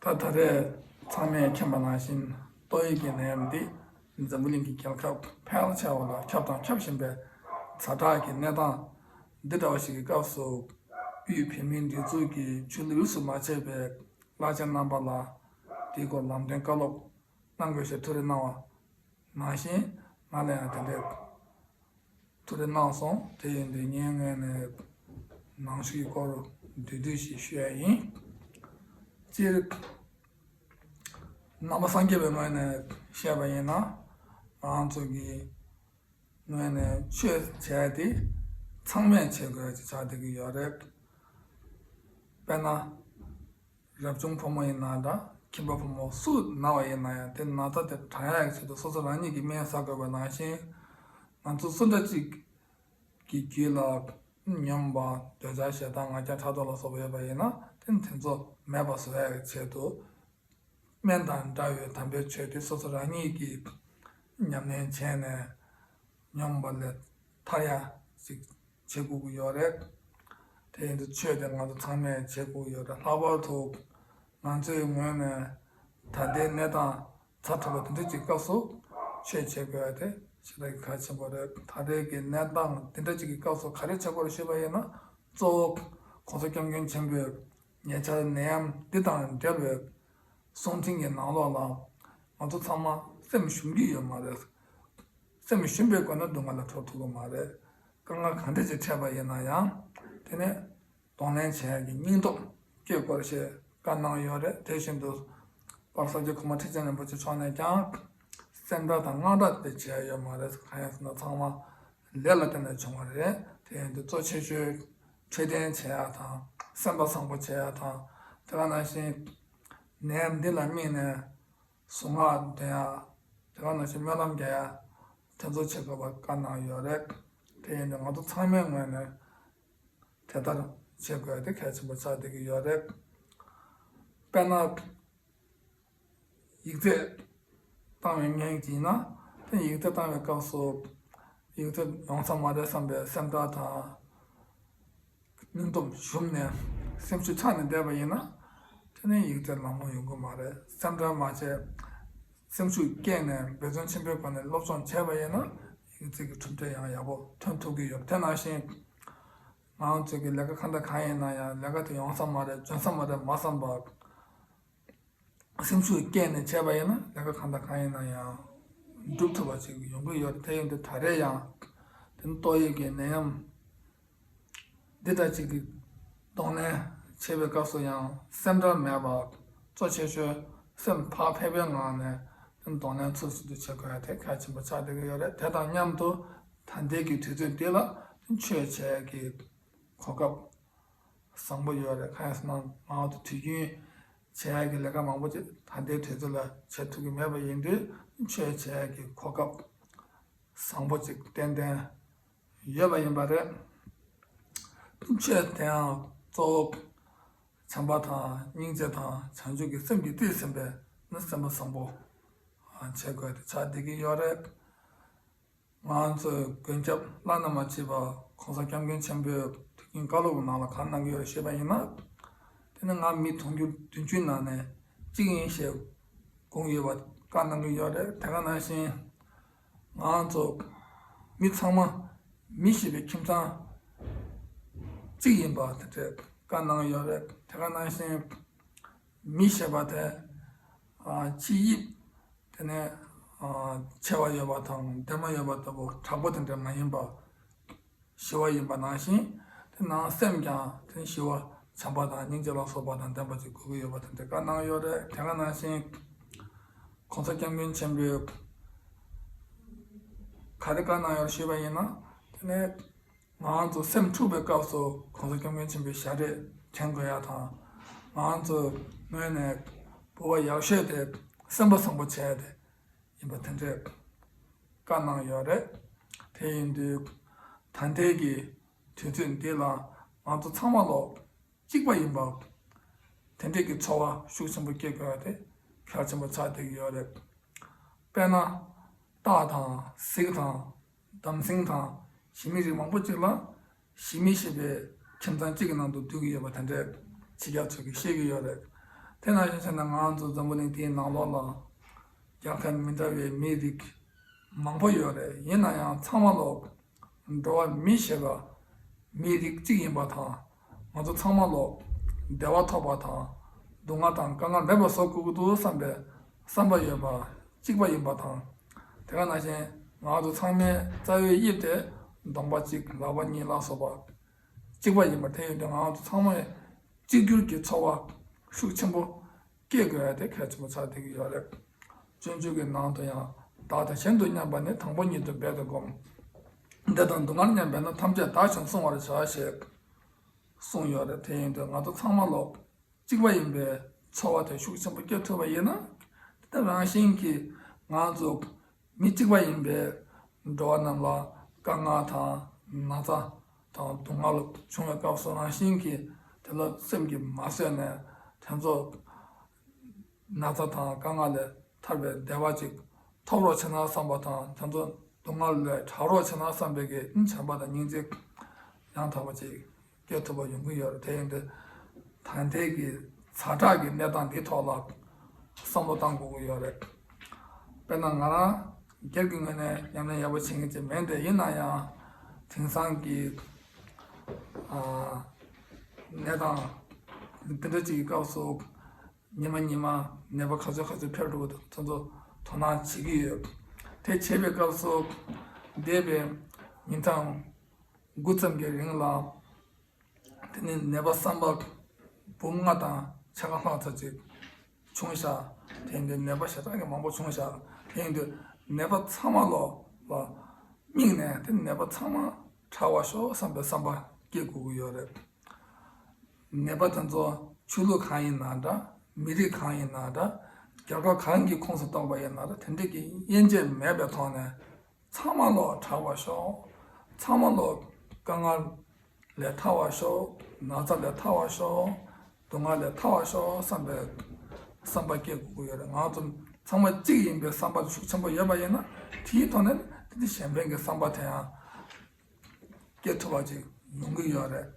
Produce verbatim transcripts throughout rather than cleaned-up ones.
ད་ད་རེས་ཚང་མས་མཁྱེན་པ་ནང་བཞིན་ཏོག་དབྱིབས་ཀྱི་ནད་ཡམས་འདི་འཛམ་བུ་གླིང་གི་རྒྱལ་ཁབ་ཕལ་ཆེ་བ་ལ་ཁྱབ་དང་ཁྱབ་བཞིན་པའི་ཛ་དྲག་གི་གནས་སྟངས་འདི་འདྲ་བ་ཞིག་གི་སྐབས་སུ། དབུས་བོད་མིའི་སྒྲིག་འཛུགས་ཀྱི་ཆོས་ལུགས་ལུགས་སུ་མ་ཆད་པའི་བླ་ཆེན་རྣམ་པ་ལ་དེའི་སྐོར་ལམ་སྟོན་བཀའ་སློབ་གནང་དགོས་ཞེས་ཐུགས་རེ་གནང་བ་ནང་བཞིན། ང་ལ་ཡང་དེ་འདྲའི་ཐུགས་རེ་གནང་སོང་། དེ་ཡིན་དུས་ངའི་ངོས་ནས་ནང་ཆོས་ཀྱི་སྐོར་བསྡུས་བསྡུས་ཤིག་ཞུ་ཡ་ཡིན། སྤྱིར་ནང་པ་སངས་རྒྱས་པའི་ངོས་ནས་བཤད་པ་ཡིན་ན། ང་ཚོ་གི་ངོས་ནས་ཆོས་བྱས་ཏེ་ཚང་མས་བྱེད་དགོས་ཀྱི་ཆགས་བསྡད་ཀྱི་ཡོད་རེད། དཔེར་ན། རབ་བྱུང་ཕོ་མོ་ཡིན་ན་འདྲ། ཁྱིམ་པ་ཕོ་མོ་སུ་ན་བ་ཡིན་ན་ཡང་། དེ་ན་ཚ་དེ་དྲག་ཡག་གི་ཆེད་དུ་སོ་སོ་རང་ཉིད་ཀྱིས་སྨན་ཟ་དགོས་པ་ནང་བཞིན། ང་ཚོ་སུ་འདྲ་གཅིག་གི་རྒྱུད་ལ་ཉོན་མོངས་པ། འདོད་ཆགས། ཞེ་སྡང་། ང་རྒྱལ། ཕྲག་དོག་ལ་སོགས་པ་ཡོད་པ་ཡིན་ན། དེ་དེ་ཚོ་མེད་པ་བཟོ་ཡག་གི་ཆེད་དུ། སྨན་དང་འདྲ་བའི་དམ་པའི་ཆོས་དེ་སོ་སོ་རང་ཉིད་ཀྱིས་ཉམས་ལེན་བྱས་ནས། ཉོན་མོངས་པ་ལས་ཐར་ཡ་ཅིག་བྱེད་དགོས་ཀྱི་ཡོད་རེད། དེ་ཡིན་དུས་ཆོས་དེ་ང་ཚོ་ཚང་མས་བྱེད་དགོས་ཀྱི་ཡོད་རེད། ལྷག་པར་དུ་ང་ཚོའི་ངོས་ནས་ད་ལྟའི་གནས་སྟངས་ཛ་དྲག་པ་དེ་འདྲ་ཅིག་སྐབས་སུ་ཆོས་བྱེད་དགོས་ཡ་དེ་ཞེ་དྲག་གལ་ཆེན་པོ་རེད། ད་ལྟའི་གི་གནས་སྟངས་དེ་འདྲ་ཅིག་གི་སྐབས་སུ་ག་རེ་བྱེད་དགོས་རེད་ཞུས་པ་ཡིན་ན། གཙོ་བོ་༸གོང་ས་༸སྐྱབས་མགོན་ཆེན་པོས་ཉེ་ཆར་ནད་ཡམས་འདི་དང་འབྲེལ་བའི་གསུང་འཕྲིན་གྱི་ནང་ལོགས་ལ། ང་ཚོ་ཚང་མ་སེམས་ཞུམ་གྱི་ཡོད་མ་རེད། སེམས་ཞུམ་པའི་སྒོ་ནས་སྡུག་བསྔལ་ལས་གྲོལ་ཐུབ་ཀྱི་མ་རེད། དཀའ་ངལ་གང་འདྲ་ཅིག་འཕྲད་པ་ཡིན་ན་ཡང་། དེ་ནས་གདོང་ལེན་བྱེད་ཡག་གི་སྙིང་སྟོབས་སྐྱེ་དགོས་ཞེས་བཀའ་གནང་ཡོད་རེད། དེ་བཞིན་དུ་དཔལ་ས་སྐྱ་གོང་མ་ཁྲི་ཆེན་རིན་པོ་ཆེ་མཆོག་ནས་ཀྱང་སེམས་ཁྲལ་དང་དངངས་སྐྲག་དེ་བྱས་ཡོད་མ་རེད། གང་ཡིན་ཟེར་ན་ཚང་མ་ལས་ལ་བརྟེན་ནས་བྱུང་བ་རེད། དེ་ཡིན་དུས་གཙོ་ཆེ་ཤོས་འཕྲོད་བསྟེན་བྱེད་ཡག་དང་། སེམས་པ་བཟང་པོ་བྱེད་ཡག་དང་། དེ་ག་ནང་བཞིན་ནད་ཡམས་འདི་ལ་དམིགས་ནས་གཟུངས་སྔགས་འདོན་ཡག། དེ་ག་ནང་བཞིན་སྨོན་ལམ་རྒྱག་ཡག་དེ་ཚོ་བྱེད་དགོས་པ་བཀའ་གནང་ཡོད་རེད། དེ་ཡིན་དུས་ང་ཚོ་ཚང་མའི་ངོས་ནས་དེ་ལྟར་བྱེད་དགོས་ཡག་དེ་གལ་ཆེན་པོ་ཆགས་བསྡད་ཀྱི་ཡོད་རེད། དཔེར་ན། ཡིག་ཚད་བཏང་བའི་ངོས་ཀྱིས་ན། དེ་ཡིག་ཚད་བཏང་བའི་སྐབས་སུ་ཡིག་ཚད་ཡོང་ས་མ་རེད་བསམ་པའི་སེམས་ཁྲལ་དང་། སྙིང་སྟོབས་ཞུམ་ནས་སེམས་ཤུགས་ཆག་ནས་བསྡད་པ་ཡིན་ན། དེ་ནས་ཡིག་ཚད་ལམ་ལྷོང་ཡོང་གི་མ་རེད། སེམས་ཁྲལ་མ་བྱས། སེམས་ཤུགས་བསྐྱེད་ནས་འབད་བརྩོན་ཆེན་པོའི་སྒོ་ནས་སློབ་སྦྱོང་བྱས་པ་ཡིན་ན། ཡིག་ཚད་ཀྱི་གྲུབ་འབྲས་ཡང་ཡག་པོ་ཐོན་ཐུབ་ཀྱི་ཡོད། དེ་ནང་བཞིན་ང་ཚོ་གི་ལས་ཀ་གང་དང་གང་ཡིན་ན་ཡང་། ལས་ཀ་དེ་ཡོང་ས་མ་རེད། འཇོན་ས་མ་རེད་མ་བསམ་པར། སེམས་ཤུགས་བསྐྱེད་ནས་བྱས་པ་ཡིན་ན། ལས་ཀ་གང་དང་གང་ཡིན་ན་ཡང་འགྲུབ་ཐུབ་པ་ཅིག་ཡོང་གི་ཡོད། དེ་ཡིན་དུས་ད་རེས་ཡང་དེ་ནི་ཏོག་དབྱིབས་ཀྱི་ནད་ཡམས་འདི་འདྲ་ཅིག་གི་གདོང་ལེན་བྱེད་པའི་སྐབས་སུ་ཡང་སེམས་ཁྲལ་མེད་པར་གཙོ་ཆེ་ཤོས་སེམས་ཕར་ཕེབས་པའི་ངང་ནས་དེ་ནི་གདོང་ལེན་ཚུལ་བཞིན་དུ་བྱེད་དགོས་ཡ་དེ་གལ་ཆེན་པོ་ཆགས་བསྡད་ཀྱི་ཡོད་རེད། དེ་དང་མཉམ་དུ་ད་ལྟའི་གི་དུས་ཚོད་འདི་ལ་ཆོས་བྱེད་ཡ་གི་གོ་སྐབས་བཟང་པོ་ཡོད་རེད། གང་ཡིན་ཟེར་ན་མང་དུ་དུས་རྒྱུན་བྱེད་ཡག་གི་ལས་ཀ་མང་པོ་ཅིག་ད་ལྟའི་དུས་ཚོད་ལ་བྱེད་ཐུབ་ཀྱི་མེད་པ་ཡིན་དུས། ཆོས་བྱེད་ཡག་གི་གོ་སྐབས་བཟང་པོ་ཅིག་ཏན་ཏན་ཡོད་པ་ཡིན་པ་རེད། ཆོས་དེའང་གཙོ་བོ་བྱམས་པ་དང་སྙིང་རྗེ་དང་བྱང་ཆུབ་ཀྱི་སེམས་ཀྱིས་གཏིང་ཟིན་པའི་ནི་སེམས་པ་བཟང་པོ་བྱེད་དགོས་དེ་ཆགས་བསྡད་ཀྱི་ཡོད་རེད། ང་ཚོའི་མགོན་སྐྱབས་བླ་ན་མ་མཆིས་པ་༸གོང་ས་༸སྐྱབས་མགོན་ཆེན་པོས་དུས་རྒྱུན་བཀའ་སློབ་ཀྱི་ནང་ལ་གང་གནང་གི་ཡོད་རེད་ཞུས་པ་ཡིན་ན། དེ་ནི་ང་མི་དུང་ཕྱུར་བདུན་ཅུའི་ནང་ནས་གཅིག་ཡིན་ཞེས་དགོངས་ཡོད་པ་བཀའ་གནང་གི་ཡོད་རེད། དེ་ག་ནང་བཞིན་ང་ཚོ་མི་ཚང་མ་མི་ཞེས་པའི་ཁྱིམ་ཚང་གཅིག་ཡིན་པ་དེ་འདྲའི་བཀའ་གནང་ཡོད་རེད། དེ་ག་ནང་བཞིན་མི་ཞེས་པ་དེ་ཨ་ཕྱི་དབྱིབས་དེ་ནས་ཨ་མཆེ་བ་ཡོད་པ་དང་འདབ་མ་ཡོད་པ་ལྟ་བུ་དྲག་པོ་དེ་འདྲ་མ་ཡིན་པ། ཞི་བ་ཡིན་པ་ནང་བཞིན། དེ་ནང་སེམས་ཀྱང་དེ་ནི་ཞི་བ་བྱམས་པ་དང་སྙིང་རྗེ་ལ་སོགས་པ་དང་ལྡན་པ་ཅིག་དགོས་ཀྱི་ཡོད་པ་དེ་འདྲ་བཀའ་གནང་ཡོད་རེད། དེ་ག་ནང་བཞིན་༸གོང་ས་༸སྐྱབས་མགོན་ཆེན་པོས་ག་རེ་བཀའ་གནང་ཡོད་ཞུས་པ་ཡིན་ན། དེ་ནས་ང་ཚོ་སེམས་འཁྲུགས་པའི་སྐབས་སུ་༸གོང་ས་༸སྐྱབས་མགོན་ཆེན་པོའི་ཞལ་རས་དྲན་དགོས་ཡ་དང་། ང་ཚོ་ངོས་ནས་འབུལ་བ་ཡག་ཤོས་དེ་སེམས་པ་བཟང་པོ་བྱས་ཏེ་ཡིན་པ་དེ་འདྲས་བཀའ་གནང་ཡོད་རེད། དེ་ཡིན་དུས་ད་ལྟའི་གི་དུས་ཚོད་འདི་ལ་ང་ཚོ་ཚང་མ་ལོ་གཅིག་པ་ཡིན་པ། དེ་འདྲས་ཀྱི་ཚོར་བ་ཤུགས་ཆེན་པོ་སྐྱེ་དགོས་པ་དེ་གལ་ཆེན་པོ་ཆགས་བསྡད་ཀྱི་ཡོད་རེད། དཔེར་ན། སྟག་དང་གཟིག་དང་འདམ་སེང་དང་ཞི་མི་རིགས་མང་པོ་ཅིག་ལ་ཞི་མི་ཞེས་པའི་ཁྱིམ་ཚང་གཅིག་གི་ནང་དུ་འདུས་ཀྱི་ཡོད་པ་དེ་འདྲས་ཕྱི་རྒྱལ་ཚོས་ཀྱིས་ཤེས་ཀྱི་ཡོད་རེད། དེ་ནང་བཞིན་བྱས་ན་ང་ཚོ་འཛམ་བུ་གླིང་འདིའི་ནང་ལོགས་ལ་རྒྱལ་ཁབ་མི་འདྲ་བའི་མིའི་རིགས་མང་པོ་ཡོད་རེད། ཡིན་ན་ཡང་ཚང་མ་ལོག་འགྲོ་བ་མི་ཞེས་པ་མིའི་རིགས་གཅིག་ཡིན་པ་དང་། ང་ཚོ་ཚང་མ་ལོག་བདེ་བ་ཐོབ་པ་དང་། སྡུག་བསྔལ་དང་དཀའ་ངལ་མེད་པ་བཟོ་དགོས་ཀྱི་འདུག་བསམ་པའི་བསམ་པ་ཡོད་པ་གཅིག་པ་ཡིན་པ་དང་། དེ་ག་ནང་བཞིན་ང་ཚོ་ཚང་མའི་རྩ་བའི་དབྱིབས་དེ་གདོང་པ་གཅིག་ལག་པ་གཉིས་ལ་སོགས་པ་གཅིག་པ་ཡིན་པ། དེ་ཡིན་དུས་ང་ཚོ་ཚང་མས་གཅིག་གྱུར་གྱི་འཚོ་བ་ཤུགས་ཆེན་པོ་སྐྱེ་དགོས་ཡ་དེ་གལ་ཆེན་པོ་ཆགས་བསྡད་ཀྱི་ཡོད་རེད། སྤྱོད་འཇུག་གི་ནང་དུ་ཡང་བདག་དང་གཞན་དུ་མཉམ་པ་ནི། དང་པོ་ཉིད་དུ་འབད་དེ་བསྒོམ། བདེ་དང་སྡུག་བསྔལ་མཉམ་པས་ན། ཐམས་ཅད་བདག་གཞན་བསྲུང་བར་བྱ་ཞེས་གསུངས་ཡོད་རེད། དེ་ཡིན་དུས་ང་ཚོ་ཚང་མ་ལོག་གཅིག་པ་ཡིན་པའི་ཚོར་བ་དེ་ཤུགས་ཆེན་པོ་སྐྱེ་ཐུབ་པ་ཡིན་ན། དེ་རང་བཞིན་གྱིས་ང་ཚོ་མི་གཅིག་པ་ཡིན་པའི་འགྲོ་བ་རྣམས་ལ་དཀའ་ངལ་དང་ན་ཚ་དང་སྡུག་བསྔལ་བྱུང་བའི་སྐབས་སུ་རང་བཞིན་གྱིས་དེ་ལ་སེམས་ཀྱིས་མ་བཟོད་ནས། དེ་ཚོ་ན་ཚ་དང་དཀའ་ངལ་ལས་ཐར་བའི་བདེ་བ་ཅིག་ཐོབ་རོགས་བྱེད་ན་བསམ་པ་དང་། དེ་ཚོ་སྡུག་བསྔལ་ལས་དྲག་རོགས་བྱེད་ན་བསམ་པའི་གི་བྱམས་པ་དང་སྙིང་རྗེ་ཡང་དག་པ་ཅིག་སྐྱེ་ཐུབ་པ་ཡོང་གི་ཡོད་རེད། དེ་ཡིན་དུས་ད་ལྟའི་གི་ཛ་དྲག་གི་གནས་སྟངས་འདིའི་ཐོག་ལ་བསམ་བློ་བཏང་དགོས་ཀྱི་ཡོད་རེད། དཔེར་ན་ང་རང་སྒེར་གྱི་ངོས་ནས་ཉམས་ལེན་ཡག་པོ་བྱེད་མཁན་ཅིག་མིན་ཏེ། ཡིན་ན་ཡང་དེང་སང་གི་ཨ་གནས་སྟངས་འདི་འདྲ་ཅིག་གི་སྐབས་སུ་ཉི་མ་ཉི་མ་ནད་པ་ག་ཚོད་ག་ཚོད་འཕེལ་འགྲོ་གི་འདུག་དེ་ཚོ་དོ་སྣང་བྱེད་ཀྱི་ཡོད། དེ་བྱེད་པའི་སྐབས་སུ་འདས་པའི་ཉིན་གྲངས་དགུ་ཙམ་གྱི་རིང་ལ། དེ་ནི་ནད་པ་བསམ་པ་འབུམ་ལྔ་དང་ཕྱེད་ཀ་ལྷག་ཙམ་ཅིག་བྱུང་ཤག་དེ་ཡིན་དུས་ནད་པ་ཞེ་དྲག་གི་མང་པོ་བྱུང་ཤག་དེ་ཡིན་དུས་ནད་པ་ཚང་མ་ལོག་ལ་དམིགས་ནས། དེ་ནད་པ་ཚང་མ་དྲག་པར་ཤོག་བསམ་པའི་བསམ་པ་སྐྱེ་དགོས་ཀྱི་ཡོད་རེད། ནད་པ་དེ་ཚོ་ཆོས་ལུགས་གང་ཡིན་ན་འདྲ། མི་རིགས་གང་ཡིན་ན་འདྲ། རྒྱལ་ཁབ་གང་གི་ཁོངས་སུ་གཏོགས་པ་ཡིན་ན་འདྲ། དེ་འདྲ་གི་དབྱེ་འབྱེད་མེད་པའི་ཐོག་ནས་ཚང་མ་ལོག་དྲག་པར་ཤོག་ཚང་མ་ལོག་དཀའ་ངལ་ལས་ཐར་བར་ཤོག་ན་ཚ་ལས་ཐར་བར་ཤོག་སྡུག་བསྔལ་ལས་ཐར་བར་ཤོག་བསམ་པའི་བསམ་པ་སྐྱེ་དགོས་ཀྱི་ཡོད་རེད། ང་ཚོ་ཚང་མ་གཅིག་ཡིན་པའི་བསམ་པ་ཤུགས་ཆེན་པོ་ཡོད་པ་ཡིན་ན། དེའི་ཐོག་ནས་དེ་གཞན་ཕན་གྱི་བསམ་པ་དེ་ཡང་སྐྱེ་ཐུབ་པ་ཅིག་ཡོང་གི་ཡོད་རེད།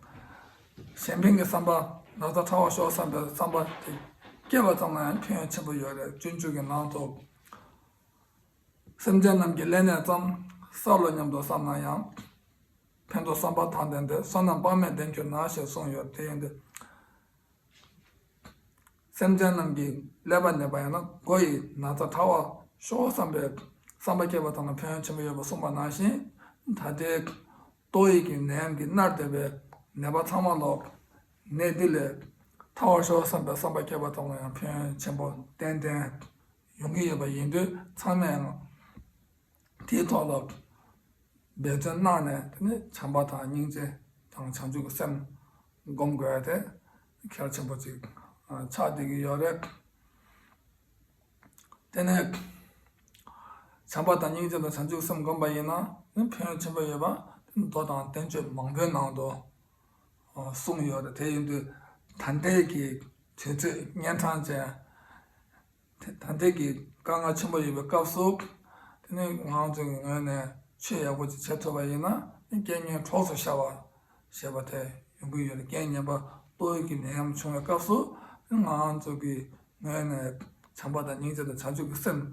གཞན་ཕན་གྱི་བསམ་པ། ན་ཚ་དྲག་པར་ཤོག་བསམ་པའི་བསམ་པ་དེ་སྐྱེས་པ་ཙམ་ལ་ཡང་ཕན་ཡོན་ཆེན་པོ་ཡོད་རེད། སྤྱོད་འཇུག་གི་ནང་དུ། སེམས་ཅན་རྣམས་ཀྱི་ཀླད་ནད་ཙམ། བསགས་ལོ་སྙམ་དུ་བསམ་ན་ཡང་། ཕན་འདོགས་བསམ་པ་དང་ལྡན་ཏེ། བསོད་ནམས་དཔག་མེད་ལྡན་གྱུར་ན། ཞེས་གསུངས་ཡོད། དེ་ཡིན་ཏེ། སེམས་ཅན་རྣམས་ཀྱི་ཀླད་པ་ནད་པ་ཡང་ན་མགོ་ཡི་ན་ཚ་དྲག་པར་ཤོག་བསམ་པའི་བསམ་པ་སྐྱེས་པ་དང་ལ་ཕན་ཡོན་ཆེན་པོ་ཡོད་པ་གསུངས་པ་ནང་བཞིན། ད་ལྟའི་ཏོག་དབྱིབས་ཀྱི་ནད་ཡམས་ཀྱིས་མནར་བསྡད་པའི་ནད་པ་ཚང་མ་ལོག་ནད་འདི་ལས་ཐར་བར་ཤོག་བསམ་པའི་བསམ་པ་སྐྱེས་པ་དང་ལ་ཡང་ཕན་ཡོན་ཆེན་པོ་ཏན་ཏན་ཡོང་གི་ཡོད་པ་ཡིན་དུས། ཚང་མས་ཡང་དེའི་ཐོག་ལ་འབད་བརྩོན་གནང་ནས། དེ་ནས་བྱམས་པ་དང་སྙིང་རྗེ་དང་བྱང་ཆུབ་ཀྱི་སེམས་སྒོམ་དགོས་ཡ་དེ་གལ་ཆེན་པོ་ཅིག་ཆགས་བསྡད་ཀྱི་ཡོད་རེད། དེ་ནས་བྱམས་པ་དང་སྙིང་རྗེ་དང་བྱང་ཆུབ་སེམས་སྒོམ་པ་ཡིན་ན་ནི་ཕན་ཡོན་ཆེན་པོ་ཡོད་པ་དེ་མདོ་དང་བསྟན་བཅོས་མང་པོའི་ནང་དུ་གསུངས་ཡོད་རེད། དེ་ཡིན་དུས་ད་ལྟའི་གི་དུས་ཚོད་གཉན་འཕྲང་ཅན། དེ་ད་ལྟའི་གི་དཀའ་ངལ་ཆེན་པོ་ཡོད་པའི་སྐབས་སུ། དེ་ནི་ང་ཚོ་གི་ངོས་ནས་ཆོས་ཡག་པོ་ཅིག་བྱེད་ཐུབ་པ་ཡིན་ན། རྐྱེན་ངན་གྲོགས་སུ་ཤར་བ་ཞེས་པ་དེ་ཡོང་གི་ཡོད་རེད། རྐྱེན་ངན་པ་ཏོག་དབྱིབས་ཀྱི་ནད་ཡམས་བྱུང་བའི་སྐབས་སུ། ང་ཚོ་གི་ངོས་ནས་བྱམས་པ་དང་སྙིང་རྗེ་དང་བྱང་ཆུབ་ཀྱི་སེམས་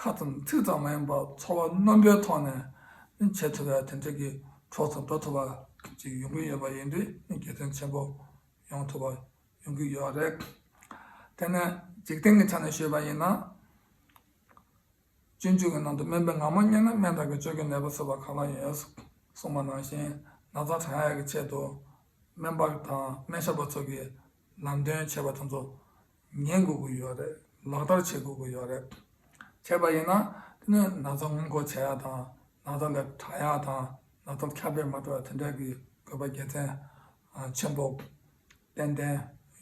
ཁ་ཙམ་ཚིག་ཙམ་མ་ཡིན་པར་ཚོར་བ་རྣོན་པོའི་ཐོག་ནས་བྱེད་ཐུབ་པའི་དེ་འདྲ་གི་གྲོགས་སུ་འགྲོ་ཐུབ་པ་ཅིག་ཡོང་གི་ཡོད་པ་ཡིན་དུས། དགེ་མཚན་ཆེན་པོ་ཡོང་ཐུབ་པ་ཡོང་གི་ཡོད་རེད། དེ་ནས་འཇིག་རྟེན་གྱི་ཆ་ནས་ཞུས་པ་ཡིན་ན། སྤྱོད་འཇུག་གི་ནང་དུ་སྨན་པའི་ངག་མ་མཉེས་ན། སྨན་བདག་གི་སྤྱོད་ཀྱི་ནད་པ་སེལ་བ་གང་ལ་ཡོད། གསུངས་པ་ནང་བཞིན། ན་ཚ་དྲག་ཡག་གི་ཆེད་དུ་སྨན་པ་དང་སྨན་ཞབས་པ་ཚོ་གིས་ལམ་སྟོན་བྱས་པ་དེ་ཚོ་ཉན་དགོས་ཀྱི་ཡོད་རེད། ལག་བསྟར་བྱེད་དགོས་ཀྱི་ཡོད་རེད། བྱས་པ་ཡིན་ན་དེ་ནི་ན་ཚ་སྔོན་འགོག་བྱེད་ཡག་དང་། ན་ཚ་ལས་དྲག་ཡག་དང་། ན་ཚ་ཁྱབ་སྤེལ་མ་འགྲོ་བ་དེ་འདྲ་གི་དགོས་པ་དགེ་མཚན་ཆེན་པོ་ཏན་ཏན་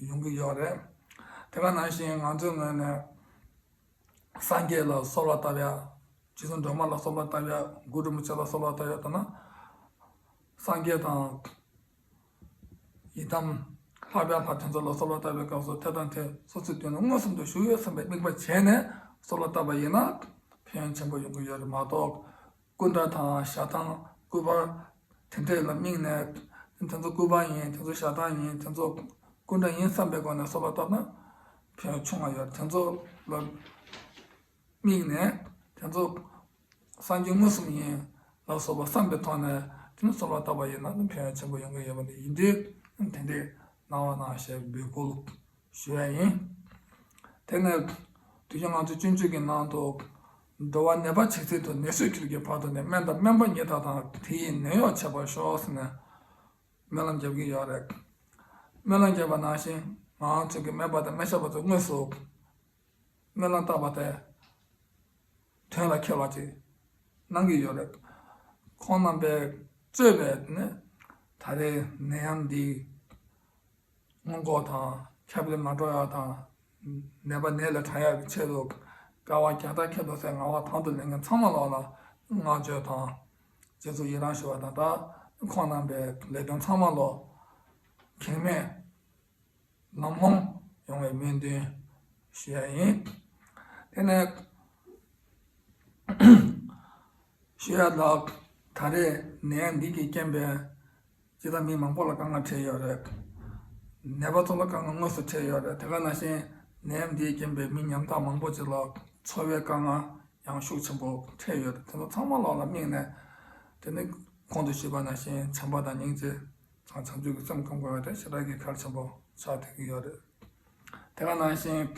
ཡོང་གི་ཡོད་རེད། དེ་ག་ནང་བཞིན་ང་ཚོའི་ངོས་ནས་སངས་རྒྱས་ལ་གསོལ་བ་བཏབ་ཡག། རྗེ་བཙུན་སྒྲོལ་མ་ལ་གསོལ་བ་བཏབ་ཡག། གུ་རུ་རིན་པོ་ཆེ་ལ་གསོལ་བ་བཏབ་ཡག། ད་ན་སངས་རྒྱས་དང་ཡི་དམ་ལྷ་དཔལ་ལྷ་དེ་ཚོ་ལ་གསོལ་བ་བཏབ་པའི་སྐབས་སུ། དེ་དང་དེ་སོ་སོའི་དོན་ལ་མངོན་སུམ་དུ་ཞུ་འོས་བསམ་པའི་དམིགས་པ་བྱས་ནས་གསོལ་བ་བཏབ་པ་ཡིན་ན་ཕན་ཡོན་ཆེན་པོ་ཡོང་གི་ཡོད་རེད་མ་གཏོགས། སྐུ་འདྲ་དང་ཞལ་ཐང་སྐུ་པར་དེ་འདྲས་ལ་དམིགས་ནས། དེ་ཚོ་སྐུ་པར་ཡིན། དེ་ཚོ་ཞལ་ཐང་ཡིན། དེ་ཚོ་སྐུ་འདྲ་ཡིན་བསམ་པའི་སྒོ་ནས་གསོལ་བ་བཏབ་ན། ཕན་ཡོན་ཆུང་བ་ཡོད། དེ་ཚོ་ལ་དམིགས་ནས་དེ་ཚོ་སངས་རྒྱས་མངོན་སུམ་ཡིན་ལ་སོགས་པ་བསམ་པའི་ཐོག་ནས་དེ་ནི་གསོལ་བ་བཏབ་པ་ཡིན་ན་ནི་ཕན་ཡོན་ཆེན་པོ་ཡོང་གི་ཡོད་པ་འདི་ཡིན་དུས་དེ་འདྲའི་གནང་བ་གནང་ཞེས་འབོད་སྐུལ་ཞུ་ཡ་ཡིན། དེ་ནས་དུས་རྒྱུན་ང་ཚོ་སྤྱོད་འཇུག་གི་ནང་དུ་འགྲོ་བ་ནད་པ་ཇི་སྲིད་དུ་ནད་སོས་གྱུར་གྱི་བར་དུ་ནི་སྨན་དང་སྨན་པ་ཉིད་དག་དང་དེ་ཡི་ནད་གཡོག་བྱེད་པར་ཤོག་ཟེར་ནས་སྨོན་ལམ་རྒྱབ་ཀྱི་ཡོད་རེད། སྨོན་ལམ་རྒྱབ་པ་ནང་བཞིན་ང་ཚོ་གི་སྨན་པ་དང་སྨན་ཞབས་པ་ཚོ་དངོས་སུ་སྨོན་ལམ་བཏབ་པ་དེ་དོན་ལ་འཁེལ་བ་ཅིག་གནང་གི་ཡོད་རེད། ཁོང་རྣམ་པས་གཙོས་པའི་ནི་ད་རེས་ནད་ཡམས་འདི་སྔོན་འགོག་དང་ཁྱབ་སྤེལ་མ་འགྲོ་ཡག་དང་། ནད་པ་ནད་ལས་དྲག་ཡག་གི་ཆེད་དུ་དཀའ་བ་རྒྱག་ཐབས་ཁྱད་དུ་བསད་ངག་དབང་དང་དུ་ལེན་མཁན་ཚང་མ་ལོག་ལ་བསྔགས་བརྗོད་དང་རྗེས་སུ་ཡི་རང་ཞུ་བ་དང་། ད་ཁོང་རྣམ་པའི་ལས་དོན་ཚང་མ་ལོག་གེགས་མེད་ལམ་ལྷོང་ཡོང་བའི་སྨོན་འདུན་ཞུ་ཡ་ཡིན། དེ་ནས་ཞུ་ཡ་ལ་ད་རེས་ནད་འདི་གི་རྐྱེན་པས་སྤྱིར་བཏང་མི་མང་པོ་ལ་དཀའ་ངལ་འཕྲད་ཡོད་རེད། ནད་པ་ཚོ་ལ་དཀའ་ངལ་དངོས་སུ་འཕྲད་ཡོད་རེད། དེ་ག་ནང་བཞིན་ནད་ཡམས་འདིའི་རྐྱེན་པས་མི་ཉམ་ཐག་མང་པོ་ཅིག་ལ་འཚོ་བའི་དཀའ་ངལ་ཡང་ཤུགས་ཆེན་པོ་འཕྲད་ཡོད་རེད། དེ་ཚོ་ཚང་མ་ལོག་ལ་དམིགས་ནས་དེ་ནི་གོང་དུ་ཞུས་པ་ནང་བཞིན་བྱམས་པ་དང་སྙིང་རྗེ་དང་བྱང་ཆུབ་ཀྱི་སེམས་བསྐང་དགོས་པ་དེ་ཞེ་དྲག་གི་གལ་ཆེན་པོ་ཆགས་བསྡད་ཀྱི་ཡོད་རེད། དེ་ག་ནང་བཞིན་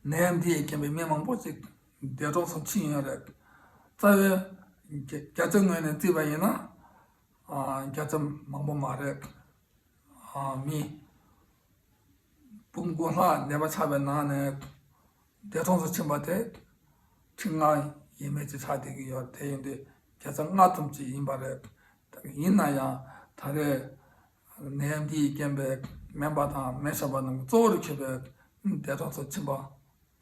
ནད་ཡམས་འདིའི་རྐྱེན་པས་མི་མང་པོ་ཅིག་འདས་གྲོངས་སུ་ཕྱིན་ཡོད་རེད། རྩ་བའི་རྒྱ་རྒྱ་ཆེ་ངོས་ནས་བརྩིས་པ་ཡིན་ན། ཨ། བརྒྱ་ཆ་མང་པོ་མ་རེད། ཨ། མི་འབུམ་དགུ་ལྷག་ནད་པ་ཆགས་པའི་ནང་ནས་འདས་གྲོངས་སུ་ཕྱིན་པ་དེ་ཁྲི་ལྔ་ཡས་མས་ཅིག་ཆགས་བསྡད་ཀྱི་ཡོད་རེད། དེ་ཡིན་དུས་བརྒྱ་ཆ་ལྔ་ཙམ་ཅིག་ཡིན་པ་རེད། ཡིན་ན་ཡང་ད་རེས་ནད་ཡམས་འདི་ཡི་རྐྱེན་པས་སྨན་པ་དང་སྨན་ཞབས་པ་རྣམས་ཀྱི་གཙོ་བོར་གྱུར་པའི་འདས་གྲོངས་སུ་ཕྱིན་པ་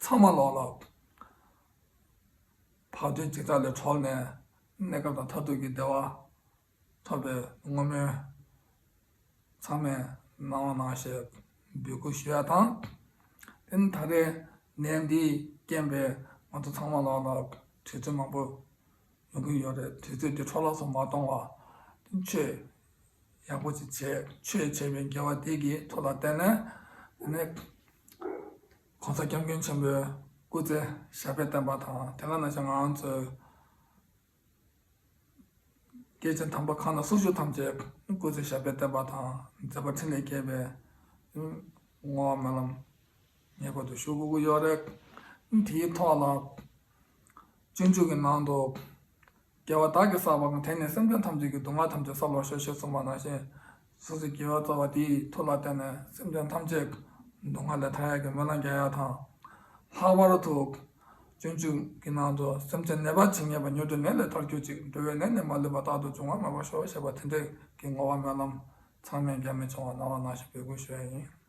ཚང་མ་ལོག་ལ་བར་དོའི་འཇིགས་སྐྲག་ལས་གྲོལ་ནས་གནས་སྐབས་དང་མཐར་ཐུག་གི་བདེ་བ་ཐོབ་པའི་བསྔོ་སྨོན་ཚང་མས་གནང་བ་གནང་ཞེས་འབོད་སྐུལ་ཞུ་ཡ་དང་། དེ་ནི་ད་རེས་ནད་འདིའི་རྐྱེན་པས་ང་ཚོ་ཚང་མ་ལོག་ལ་དུས་ཚོད་མང་པོ་ཡོང་གི་ཡོད་རེད། དུས་ཚོད་འདི་འཕྲོ་བརླག་ཏུ་མ་གཏོང་བ། ཆོས་ཡག་པོ་ཅིག་བྱས། ཆོས་བྱས་པའི་དགེ་བ་དེ་གི་མཐུ་ལ་བརྟེན་ནས་དེ་ནས་༸གོང་ས་༸སྐྱབས་མགོན་ཆེན་པོའི་སྐུ་ཚེ་ཞབས་པད་བརྟན་པ་དང་། དེ་ག་ནང་བཞིན་ང་ཚོའི་སྐྱེས་ཆེན་དམ་པ་ཁག་སྣ་སོ་བཞི་ཐམས་ཅད་སྐུ་ཚེ་ཞབས་པད་བརྟན་པ་དང་མཛད་པ་འཕྲིན་ལས་རྒྱས་པའི་བསྔོ་བ་སྨོན་ལམ་ངེས་པར་དུ་ཞུ་དགོས་ཀྱི་ཡོད་རེད། དེའི་ཐོག་ལ་སྤྱོད་འཇུག་གི་ནང་དུ། དགེ་བ་བདག་གིས་བསགས་པ་གང་། དེས་ནི་སེམས་ཅན་ཐམས་ཅད་ཀྱི། སྡུག་བསྔལ་ཐམས་ཅད་སེལ་བར་ཤོག་ཞེས་གསུངས་པ་ནང་བཞིན། སོ་སོའི་དགེ་བའི་རྩ་བ་དེའི་མཐུ་ལ་བརྟེན་ནས་སེམས་ཅན་ཐམས་ཅད་སྡུག་བསྔལ་ལས་ཐར་ཡག་གི་སྨོན་ལམ་རྒྱག་ཡག་དང་། ལྷག་པར་དུ་སྤྱོད་འཇུག་གི་ནང་དུ་སེམས་ཅན་ནད་པ་ཇི་སྙེད་པ། མྱུར་དུ་ནད་ལས་ཐར་གྱུར་ཅིག། འགྲོ་བའི་ནད་ནི་མ་ལུས་པ། རྟག་ཏུ་འབྱུང་བ་མེད་པར་ཤོག་ཞེས་པ་དེ་འདྲའི་གི་བསྔོ་བ་སྨོན་ལམ་ཚང་མས་འགལ་མེད་བྱུང་བ་གནང་བ་གནང་ཞེས་འབོད་སྐུལ་ཞུ་ཡ་ཡིན།